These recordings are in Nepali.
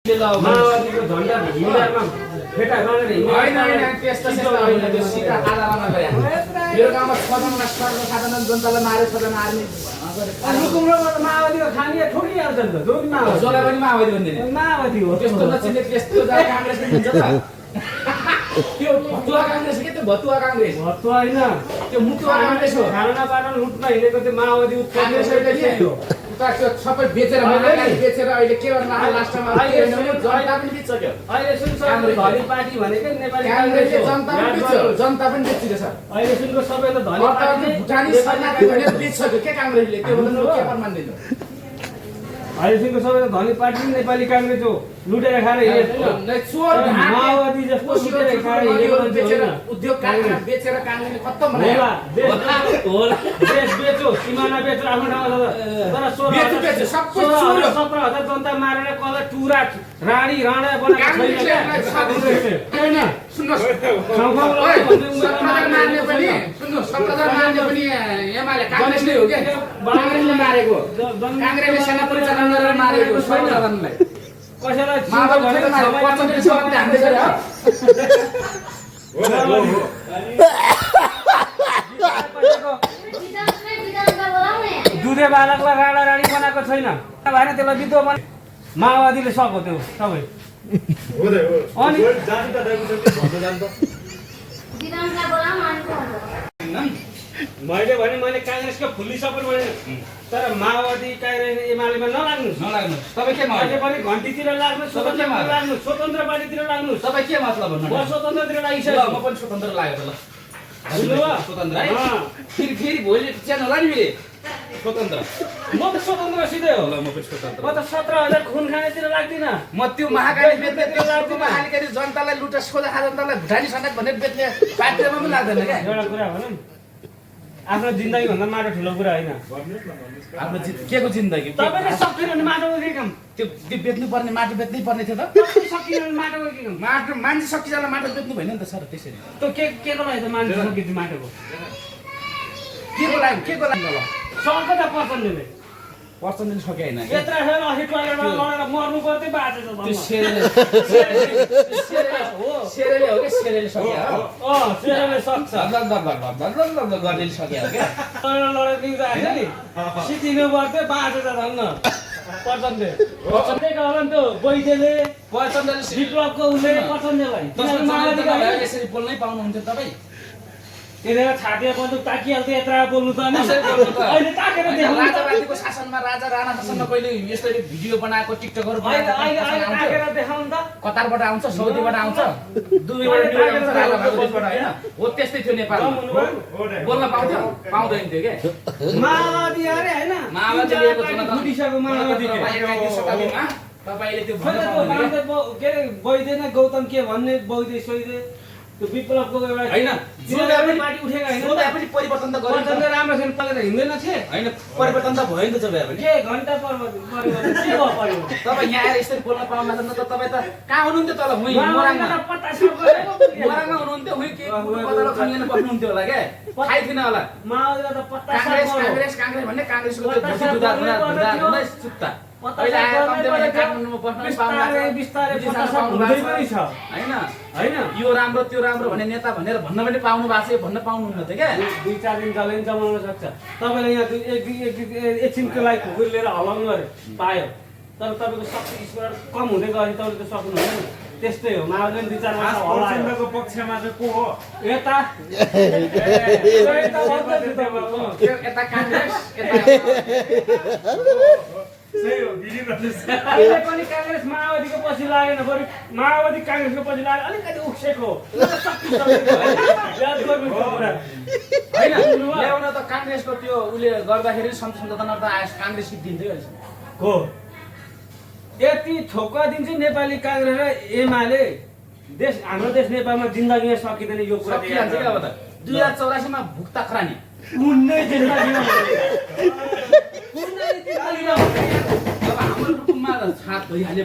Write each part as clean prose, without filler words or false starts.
माओवादीको झन्डा हिँडेरमा फेटा गरेर होइन त्यस्तो होइन त्यो सिधा आधारमा गरे मेरो गाउँमा 6 जना सर्वसाधारण जनतालाई मारे 6 जना आर्मी रुकुमबाट माओवादीको खानिया ठोकिहाल्छ नि त जोगी माओवादी जोलाई पनि माओवादी भन्दिने माओवादी हो त्यस्तो नचिने त्यस्तो जहाँ कांग्रेसले हुन्छ त त्यो भतुवा कांग्रेस के त्यो भतुवा कांग्रेस भतुवा हैन त्यो मुटुवा कांग्रेस हो खाना बाटो लुट्न हिँडेको त्यो माओवादी कांग्रेसले के हो उता सबै बेचेर बेचेर अहिले के गर्न लास्टमा जनता पनि बिच्छ अहिले सुन धनी पार्टी भनेको नेपाली कांग्रेसले जनता पनि बेचिरहेछ अहिले सुनको सबै त धनी पार्टी भुटानी सरकारले भने बिच्छ के कांग्रेसले त्यो भन्नु के प्रमाण दिनु अहिले सुनको सबै त धनी पार्टी नेपाली कांग्रेस हो लुटेर खाएर हिँडेको माओवादी जस्तो लुटेर खाएर हिँडेको उद्योग कारखाना बेचेर कांग्रेसले खत्तम बनायो होला देश बेच्यो सिमाना बेच्यो आफ्नो ठाउँमा तर 17,000 जनता मारेर कसलाई टुरा राणी राणा बनाएको छैन हैन सुन्नुस् 17,000 मार्ने पनि सुन्नुस् 17,000 मार्ने पनि एमाले कांग्रेसले हो के कांग्रेसले मारेको कांग्रेसले सेना परिचालन गरेर मारेको 17,000लाई कसैलाई माओवादीले मारेको पर्सेन्टेज सबैले हान्दै गरे दुधे बालकलाई राणा रानी बनाएको छैन भएन त्यसलाई विद्रो बना माओवादीले सक्यो त्यो सबै अनि मैले कांग्रेसको फुल्ली सपोर्ट गरेँ तर माओवादी कांग्रेस एमालेमा नलाग्नु तपाईँ के अहिले पनि घन्टीतिर लाग्नु स्वतन्त्र पार्टीतिर लाग्नु तपाईँ के मतलब भन्नु म स्वतन्त्रतिर ल लागिसक्यो म पनि स्वतन्त्र लागेको ल स्वतन्त्र है अँ। फेरि भोलि च्यानल होला नि फेरि स्वतन्त्र म त स्वतन्त्र सिधै हो ल म पनि स्वतन्त्र म त 17,000 खुन खानेतिर लाग्दिन म त्यो महाकाली बेच्ने त्यो लाग्दो महाकाली जनतालाई लुटा खोजा खा जनतालाई भुटानी समेत भनेर बेच्ने पार्टीमा पनि लाग्दैन क्या एउटा कुरा भनौँ आफ्नो जिन्दगी भन्दा माटो ठुलो कुरा होइन आफ्नो के को जिन्दगी तपाईँले सकिन भने माटोको के काम त्यो बेच्नु पर्ने माटो बेच्नै पर्ने थियो त तपाईले सकिन भने माटोको के काम माटो मान्छे सकिजाला माटो बेच्नु भएन नि त सर त्यसरी त्यो के को लागि त मान्छे सकिन्छ माटोको के को लागि ल सर्क त पर्सनले पर्सेन्टेज सके होइन यत्रा खेर अहि टोलेर लडेर मर्नु पर्थ्यो बाँचेछ त्यो सेरेले हो कि सेरेले सके हो सेरले सक्छ गर्ने सके हो क्या लडेर न्युज आएछ नि सिटिनु पर्थ्यो बाँचेछ धन्न पर्सनले पर्सनले होला नि त्यो वैद्यले पर्सेन्टेज विप्लवको उसले पर्सनलाई यसरी बोल्नै पाउनुहुन्थ्यो तपाईँ त्यतिखेर छातीमा बन्दुक ताकिहाल्थ्यो यत्रा बोल्नु त अहिले ताकेर देखाउनु राजावादीको शासनमा राजा राणा शासनमा कहिले यसरी भिडियो बनाएको टिकटकहरू ताकेर देखाउनु त कतारबाट आउँछ सौदीबाट आउँछ दुबईबाट आउँछ राजा भागदेशबाट हैन हो त्यस्तै थियो नेपालमा बोल्न पाउँथ्यो पाउँदैन थियो के माओवादी अरे हैन माओवादी लिएको जनता गुडिसको माओवादी शताब्दीमा तपाईले त्यो के अरे वैद्य न गौतम के भन्ने वैद्य सोइदे त्यो विप्लवको एउटा हैन पार्टी उठेको हैन जोबे पनि परिवर्तन त गर्यो परिवर्तन राम्रो छैन पलेर हिँड्दैन थिए हैन परिवर्तन त भयो नि त जोबे पनि के घण्टा परिवर्तन के भयो परिवर्तन तपाई यहाँ आएर यसरी बोल्न पाउनु न त तपाई त कहाँ हुनुहुन्थ्यो तल हुँ मोराङमा पत्ता सब गरेको मोराङमा हुनुहुन्थ्यो हुँ के पत्ता खनिन बस्नुहुन्थ्यो होला के थाहै थिएन होला माओवादीले त पत्ता कांग्रेस भन्ने कांग्रेसको त्यो दुधा सुत्ता अहिले आएर कम्तीमा काठमाडौँमा बस्न पाउनु बिस्तारै पत्ता सब हुँदै पनि छ हैन यो राम्रो त्यो राम्रो भन्ने नेता भनेर भन्न पनि पाउनु भएको छ भन्न पाउनुहुन्न थियो क्या 2-4 दिन चलाइन चलाउन सक्छ तपाईले यहाँ एकछिनको लागि खुकुर लिएर हलाउनु गरे पायो तर तपाईको शक्ति स्कोर कम हुँदै गयो तपाईले त सक्नुहुन्न नि त्यस्तै हो माओवादीले 2-4 वर्ष हलाएको पक्षमा चाहिँ को हो यता यता कांग्रेस सही हो अहिले पनि कांग्रेस माओवादीको पछि लागेन बरु माओवादी कांग्रेसको पछि लाग्यो अलिकति उक्सेको याद गर्नु कुरा हैन ल्याउन त कांग्रेसको त्यो उले गर्दाखेरि संशोधन त कांग्रेस दिन्थ्यो हो यति ठोक्का दिन्छ नेपाली कांग्रेस र एमाले देश हाम्रो देश नेपालमा जिन्दगीमा सकिदैन यो कुरा सकिहाल्छ के अब त 2084 मा भुक्ता खरानी कुनै जिन्दगीमा अब हाम्रो रुकुममा छाप भइहाल्यो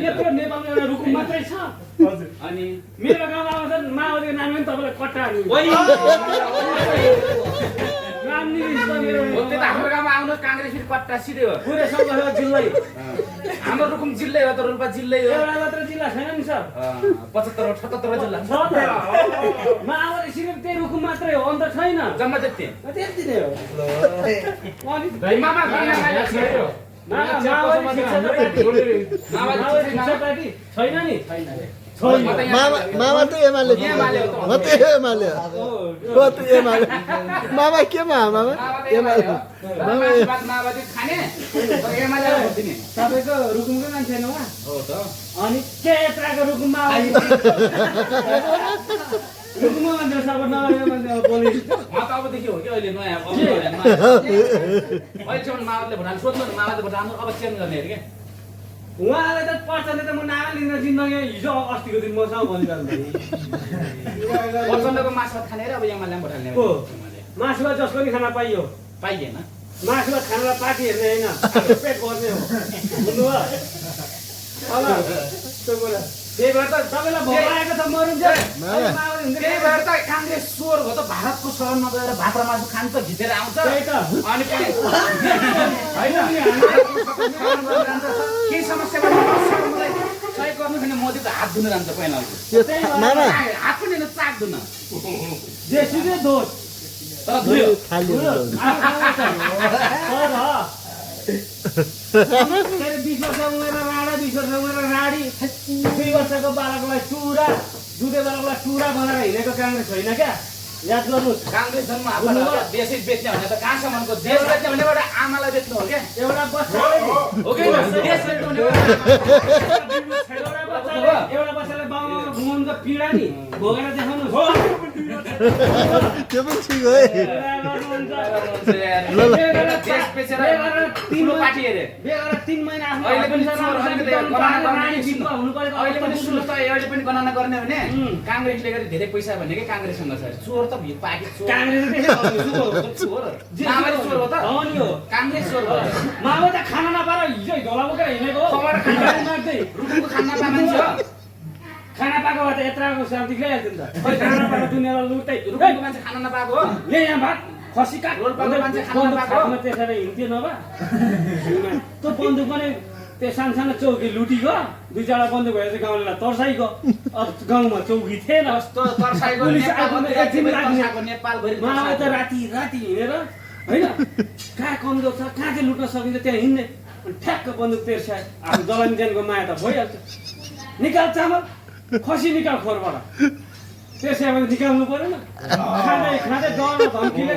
यत्रो नेपालमा एउटा रुकुम मात्रै छ अनि मेरो गाउँमा आउँछ माओवादीको नाम पनि तपाईलाई कट्टा नाम निलिन्छ त मेरो हो त्यो त हाम्रो गाउँमा आउनु काङ्ग्रेस फेरि कट्टा सिधै हो पुरै सङ्घर्ष जिल्लै हाम्रो रुकुम जिल्लै हो त रोल्पा जिल्लै हो एउटा मात्र जिल्ला छैन नि सर 75 78 जिल्ला छ त माओवादी सिर्फ त्यही रुकुम मात्रै हो अन्त छैन जम्मा त्यति त्यति नै हो अनि मामा मामा पार्टी छैन नि मामा त एमाले म त एमाले हो त एमाले मामा केमा मामा एमाले माओवादी खाने एमाले भोट दिने तपाईँको रुकुमकै मान्छे होइन उहाँ हो त अनि के यत्राको रुकुममा रुकुममा मान्छे सबै नगरेको मान्छे बोली उहाँ त अबदेखि हो कि अहिले नयाँ अहिलेसम्म माओवादीले भोट हाल्नु सोध्नु न माओवादीले भोट हाल्नु अब चेन्ज गर्ने अरे क्या उहाँलाई त पर्छले त म नाम लिँदा जिन्दगी हिजो अस्तिको दिन मसँग भनिरहनु प्रचण्डको मासु भात खाने र अब एमाले भोट हाल्ने हो मासु भात जसको नि खाना पाइयो पाइएन मासु भात खानालाई पार्टी हेर्ने होइन आफ्नो पेट भर्ने हो बुझ्नुभयो अब त्यो कुरा त्यही भएर त तपाईँलाई भोट लागेको छ मरुन्छ त्यही भएर त काङ्ग्रेस चोर हो त भारतको सहर नगएर भात र मासु खान्छ घिचेर आउँछ त्यही त अनि पनि केही समस्या सहयोग गर्नु भने मोदीको हात धुन जान्छ पहिला मामा हात पनि होइन चाक धुन जेसुकै दोष तर धुयो खाली के अरे 20 वर्ष उमेर राणा 20 वर्ष उमेर राडी 2 वर्षको बालकलाई चुरा दुधे बालकलाई चुरा बनाएर हिँडेको काङ्ग्रेस होइन क्या याद गर्नुहोस् काङ्ग्रेस जन्म आफ्नो देशै बेच्ने भने त कहाँसम्मको देश बेच्ने भने एउटा आमालाई बेच्नु हो क्या एउटा बच्चाले हो कि देश बेच्नु भने एउटा बच्चाले बाउमा घुमाउनुको पीडा नि भोगेर देखाउनुहोस् त्यो पनि ठिक हो है देश बेचेर ठुलो पार्टी हेरे बेगर 3 महिना आफ्नो अहिले पनि अहिले पनि सुन्नु त अहिले पनि गणना गर्ने भने काङ्ग्रेसले गरी धेरै पैसा भनेकै काङ्ग्रेससँग छ चोर त पार्टी चोर चोर माओवादी चोर हो त नि हो काङ्ग्रेस चोर हो माओवादी खाना नपाएर हिजो झोला बोकेर हिँडेको हो रुकुमको खाना पा मान्छे हो खाना पाएको भए त यत्राको शान्ति ल्याइहाल्थ्यो नि त खै खाना पाएको दुनियाँलाई लुट्दै रुकुमको मान्छे खाना नपाएको हो ले यहाँ भात खसी काट रोल्पाको मान्छे खाना नपाएको हो त्यसरी हिँड्थ्यो नभए त्यो बन्दुक पनि त्यो सानो चौकी लुटीको 2-4 बन्दुक भएर चाहिँ गाउँलाई तर्साइको अब गाउँमा चौकी थिएन कस्तो तर्साइको नेपालभरि माओवादी त राति हिँडेर होइन कहाँ कमजोर छ कहाँ चाहिँ लुट्न सकिन्छ त्यहाँ हिँड्ने अनि ठ्याक्क बन्दुक तेर्स्याए आफ्नो जलनजनको माया त भइहाल्छ निकाल चामल खसी निकाल खोरबाट त्यसैले निकाल्नु परेन खाँदै खाँदै डर धम्कीले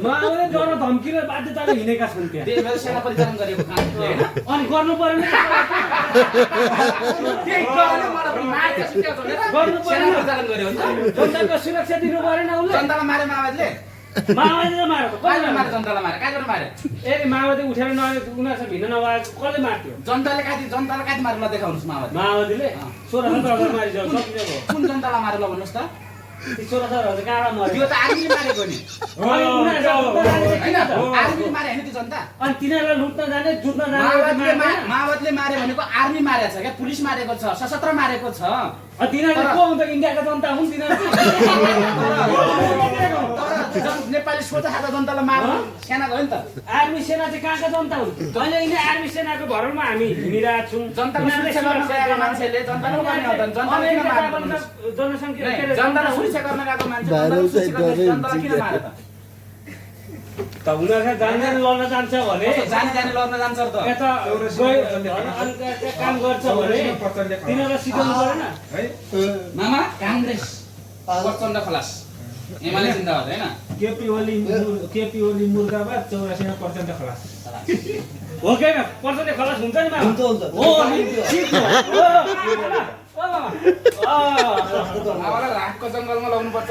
माओवादी डर धम्कीले बाध्यताले हिँडेका छन् त्यहाँ देशभर सेना परिचालन गरेको काङ्ग्रेसले हैन अनि गर्नु परेन त्यही डरले मलाई पनि मार्छ सुत्यो भनेर गर्नु सेना परेन परिचालन गर्यो भने जनताको सुरक्षा दिनु परेन उसले जनतालाई मारे माओवादीले माओवादीले मारेको कसले मारे जनतालाई मारे काजर मारे यदि माओवादी उठेर उनीहरूसँग भिन्न नभएको कसले मार्थ्यो जनतालाई काटी मारे ल देखाउनुस् माओवादीले 16 मारिसक्यो सकिएको कुन जनतालाई मारे ल भन्नुस् त 16 कहाँबाट मर्यो त्यो त आर्मीले मारेको नि अनि हैन आर्मीले मारे हैन त्यो जनता अनि तिनीहरूलाई लुट्न जाने जुट्न जाने माओवादीले मारे भनेको आर्मी मारेको छ क्या पुलिस मारेको छ सशस्त्र मारेको छ तिनीहरू को हुन्छ इन्डियाको जनता हुन् तिनीहरू नेपाली सोचा खालको जनतालाई मार्नु सेना गयो नि त आर्मी सेना चाहिँ कहाँका जनता हुन् अहिले यिनी आर्मी सेनाको भरमा हामी हिँडिरहेको छौँ जनताको सुरक्षा गर्न गएको मान्छेले जनतालाई गर्ने हो त जनताले किन मार्नु जनसङ्ख्या जनतालाई सुरक्षा गर्न गएको मान्छे जनतालाई किन मारे त उनीहरू जाने लड्न जान्छ भने जाने लड्न जान्छ त यता काम गर्छ भने तिनीहरूलाई सिकाउनु परेन मामा काङ्ग्रेस प्रचण्ड खलास एमाले जिन्दाबाद हैन केपी ओली मुर्दाबाद 84 मा प्रचण्ड खलास हो के न प्रचण्ड खलास हुन्छ नि मामा हुन्छ हो आवाला रातको जंगलमा लाउनु पर्छ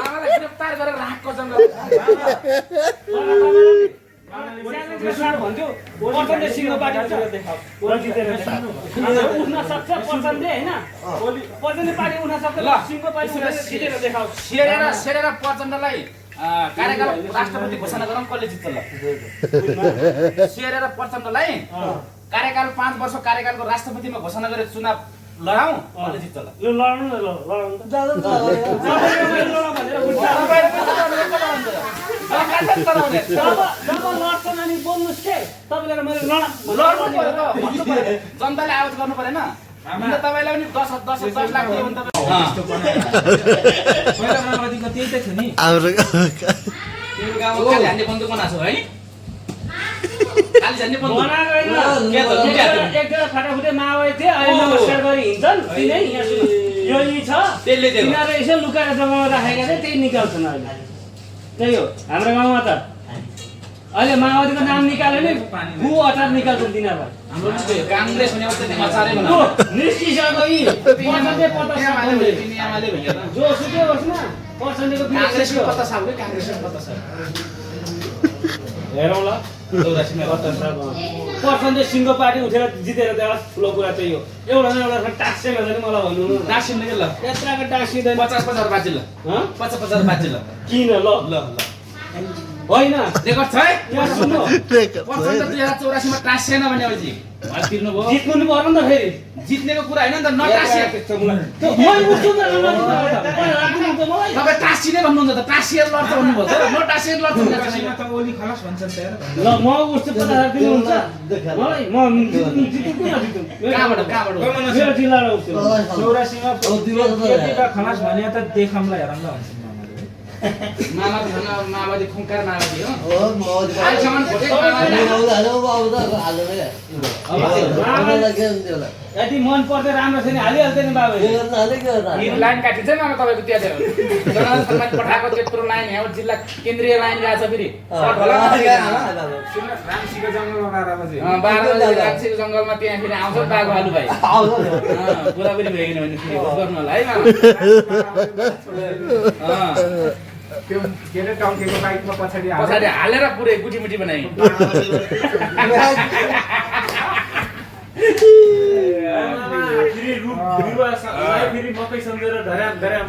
आवाला गिरफ्तार गरेर रातको जंगल भन्थ्यो प्रचण्ड सिंह पार्टी उठ्न सक्छ प्रचण्डले हैन प्रचण्ड पार्टी उठ्न सक्छ सिंह पार्टी सिधेर देखाउ सेरेर प्रचण्डलाई कार्यकाल राष्ट्रपति घोषणा गरौँ कसले जित्छ ल सेरेर प्रचण्डलाई कार्यकाल 5 वर्ष कार्यकालको राष्ट्रपतिमा घोषणा गरे चुनाव लडाउँ अनि जित्छ ल ल लडाउनु न ल लडाउनु त जाँदा त तपाईँले मैले लडा भनेर बुझ्दा जब लड्छन् अनि बोल्नुहोस् के तपाईँले मैले लडा लड्नु पर्यो त भन्नु पर्यो जनताले आवाज गर्नु परेन हामीले तपाईँलाई पनि 10 लाख दियो भने पहिला माओवादीको त्यही त थियो नि हाम्रो तिम्रो गाउँमा खाली हान्ने बन्दुक बनाएको छ है खाली हान्ने बन्दुक बनाएको होइन के त दुईटा एकजना फाटाफुटे माओवादी थिए अहिले नमस्कार गरी हिँड्छन् तिनै यहाँ यो यी छ त्यसले दिएको तिनीहरू यसो लुकाएर जग्गामा राखेका थिए त्यही निकाल्छन् अहिले त्यही हो हाम्रो गाउँमा त अहिले माओवादीको नाम निकाल्यो नि भू अचार निकाल्छन् तिनीहरू हाम्रो काङ्ग्रेस भने त अचारै जो बनाउँछ निस्किसक्यो यी पर्सेन्टै पचास एमाले भइयो त जो सुकै होस् न पर्सेन्टेको काङ्ग्रेसको पत्ता छ हो काङ्ग्रेसको पत्ता छ हेरौँ ल 84 मा पर्सेन्टेज सिङ्गो पार्टी उठेर जितेर देला ठुलो कुरा त्यही हो एउटा न एउटा टाक्सै भन्छ नि मलाई भन्नु न नासिन के ल यत्रको टाक्सिँदैन 50 बाजी ल हँ 50 बाजी ल किन ल ल होइन रेकर्ड छ है यहाँ सुन्नु पर्सेन्ट 2084 मा टाँसिएन भने अझै भल तिर्नु भयो जित्नु नि पर्यो नि त फेरि जित्नेको कुरा हैन नि त नटाँसिए मैले उठ्छु त राख्नु त मलाई तपाईँ टाँसिने भन्नुहुन्छ त टाँसिएर लड्छ भन्नुभयो त नटाँसिएर लड्छ सीमा त ओली खलास भन्छन् त यार ल म उठ्छु 50,000 दिनुहुन्छ मलाई म जित्नु किन जित्नु कहाँबाट मेरो जिल्लाबाट उठ्छु 84 मा त्यतिका खलास भने त देखामलाई हेरौँ ल भन्छन् मामाको भन्न माओवादी खुङ्कार माओवादी हो हो म अहिलेसम्म भोटेको माओवादी यदि मन पर्दै राम्रो छैन हालिहाल्थ्यो नि बाबु यो लाइन काटिन्छ मामा तपाईँको त्यहाँ थियो जनरल सन्मान पठाएको त्यत्रो लाइन यहाँ जिल्ला केन्द्रीय लाइन गएको छ फेरि रामसीको जङ्गलमा 12 बजे 12 बजे रामसीको जङ्गलमा त्यहाँ फेरि आउँछ बाघ भालु भाइ पुरापुरी भइगएन भने फेरि भोट गर्नु होला है मामा त्यो के अरे टङ्केको बाइकमा पछाडि पछाडि हालेर पुरै गुटीमुटी बनाइ फेरि रुख बिरुवा फेरि मकै सम्झेर धर्या